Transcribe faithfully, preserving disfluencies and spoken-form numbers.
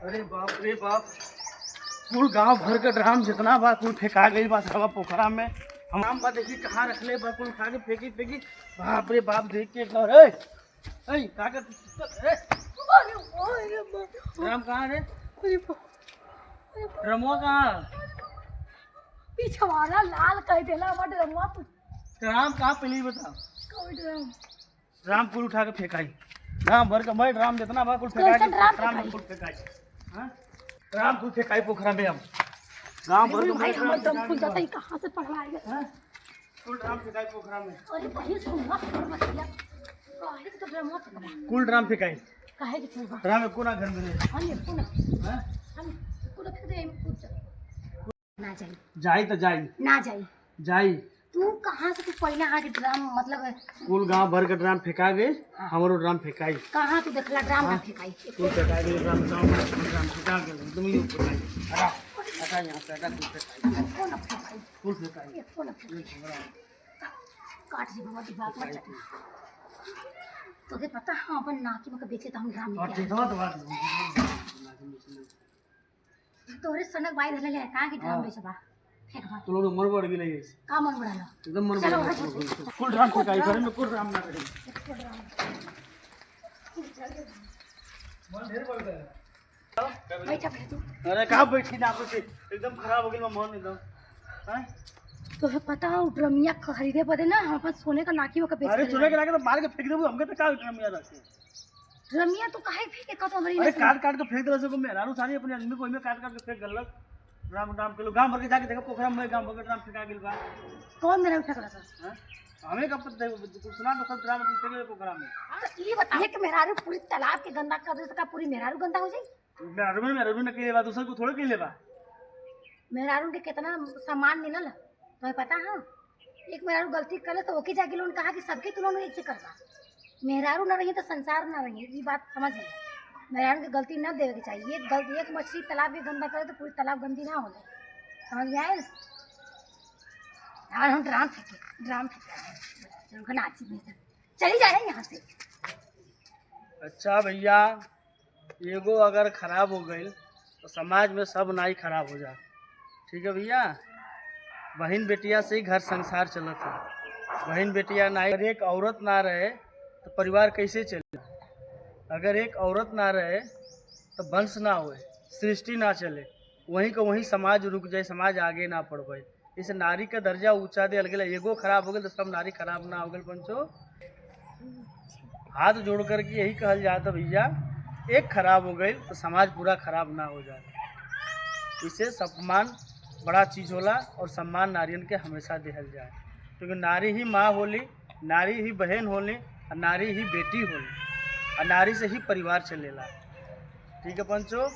अरे बाप रे बाप, कुल गांव भर के ड्राम जितना बा, कुल फेंका गइल बा सरवा पोखरा में। हम ड्राम बा, देखी कहाँ रखले बा, कुल उठा के फेंकी फेंकी। बाप रे बाप, देख के एकदम, ए, ए, का कर, ए, अरे बाप रे बाप। ड्राम कहाँ रे? अरे बाप, अरे बाप। ड्रमवा कहाँ? पीछे वाला लाल कह देला बा ड्रमवा। ड्राम कहाँ, पहले ही बता। कोई ड्राम? ड्राम कुल उठा के फेंकाई। गांव भर के मैं ड्राम जितना बा, कुल फेंकाई। कैसन ड्राम ड्राम फेंकाई? कुल फेंकाई। हाँ? ड्राम कुल फेंकाई पोखरा में हम। गांव भर के भाई, मैं हमर ड्राम दम फेंकाई फूल जाता, बा। ई कहाँ से पगला आइगा? हाँ? कुल ड्राम फेंकाई पोखरा में। अरे भाई, सुन ना, सुन मत भैया। काहे के तो ड्राम मत फेंका? कुल ड्राम फेंकाई। काहे के फेंका? ड्राम एको ना घर में रहे। हम एको ना। हाँ? हम एको ना फेंक दे, हम कुछ ना जाई। जाई तो जाई। ना जाई। जाई। तू कहाँ से, तू पहले आके ड्राम, मतलब कुल गांव भर के ड्राम फेंका गए, हाँ। हमरो ड्राम फेंकाई। कहाँ तू देखला ड्राम ना हाँ। फेंकाई? कुल फेंकाई गए ड्राम, गांव भर के ड्राम फेंका गए, तुम ही फेंकाई। हटा, हटा यहाँ से, हटा, कुल फेंकाई। कौन अब फेंकाई? कुल फेंकाई। ये कौन अब फेंकाई? ये झगड़ा। का-, काट जी बाबा, दिमाग मत चला। तोके पता है, अपन नाकी में बेचे तो हम ड्राम और लेके आए। देखो तो बात। तोहरे सनक बाई धले ले, कहाँ के ड्राम हाँ। बेचबा? फेंकबा। तो लोग मन बढ़ गेले ऐसे। का मन बढ़ल? एकदम मन चलो, बढ़ वहाँ गेले। से। कुल ड्राम फेंकाई, घर में कुल ड्राम ना रही। मन ढेर बढ़ गया। बैठा फिर तू। अरे, कहाँ बैठी ना कुछ, एकदम खराब हो गया मन एकदम। हैं? तोहे पता हो, ड्रमिया खरीदे बदे ना हम अपन सोने का नाकी ओके बेच अरे, देले सोने के बानी। लाके तो मार के फेंक देबो, हमके तो का ड्रमिया रखे। ड्रमिया तो काहे फेंके का तो हमरी अरे, ना काट काट के फेंक देला से को मेहरारू सारी अपने आदमी को ओइमे काट काट के फेंक गलक। ड्राम, ड्राम के लोग गांव भर के जाके देखो, पोखरा में गांव भर के ड्राम फेंका गेल बा। कौन मेहरारू फेंकला सर? हैं? हमें का पता है, कुछ सुना तो सब ड्राम फेंक गए पोखरा में। अरे, ये बता, एक मेहरारू पूरी तालाब के गंदा कर दे तो का पूरी मेहरारू गंदा हो जाई? मेहरारू में मेहरारू ने कइले बा, दूसर को थोड़े कइले बा। मेहरारू के कितना सम्मान मिलल, तुम्हें पता है? एक मेहरारू गलती कर ले तो ओके जाके लोग कहा कि सबके तुलना में एक से करबा। मेहरारू ना रही तो संसार ना रही, ये बात समझ ली। मेहरारू के गलती ना देवे के चाहिए। एक गलती, एक मछली तालाब में गंदा करे तो पूरी तालाब गंदी ना हो जाए, समझ में आयल? और हम ड्राम फेंके, ड्राम फेंके, उनका नाची नहीं था। चली जाए यहाँ से। अच्छा भैया, एगो अगर खराब हो गइल तो समाज में सब नाई खराब हो जात। ठीक है भैया, बहिन बेटिया से ही घर संसार चलत है। बहिन बेटिया नाई, अगर एक औरत ना रहे तो परिवार कैसे चले? अगर एक औरत ना रहे तो वंश ना होए, सृष्टि ना चले, वहीं का वहीं समाज रुक जाए, समाज आगे ना बढ़ पाए। इस नारी का दर्जा ऊंचा दे अलगे ला। एगो खराब हो गइल तो सब नारी खराब ना हो गइल पंचो। हाथ जोड़ करके यही कहल जात है भैया, एक खराब हो गइल तो समाज पूरा खराब ना हो जाए। इसे सम्मान बड़ा चीज होला और सम्मान नारियन के हमेशा देहल जाए, क्योंकि नारी ही माँ होली, नारी ही बहन होली, और नारी ही बेटी होली, और नारी से ही परिवार चलेला। ठीक है पंचो,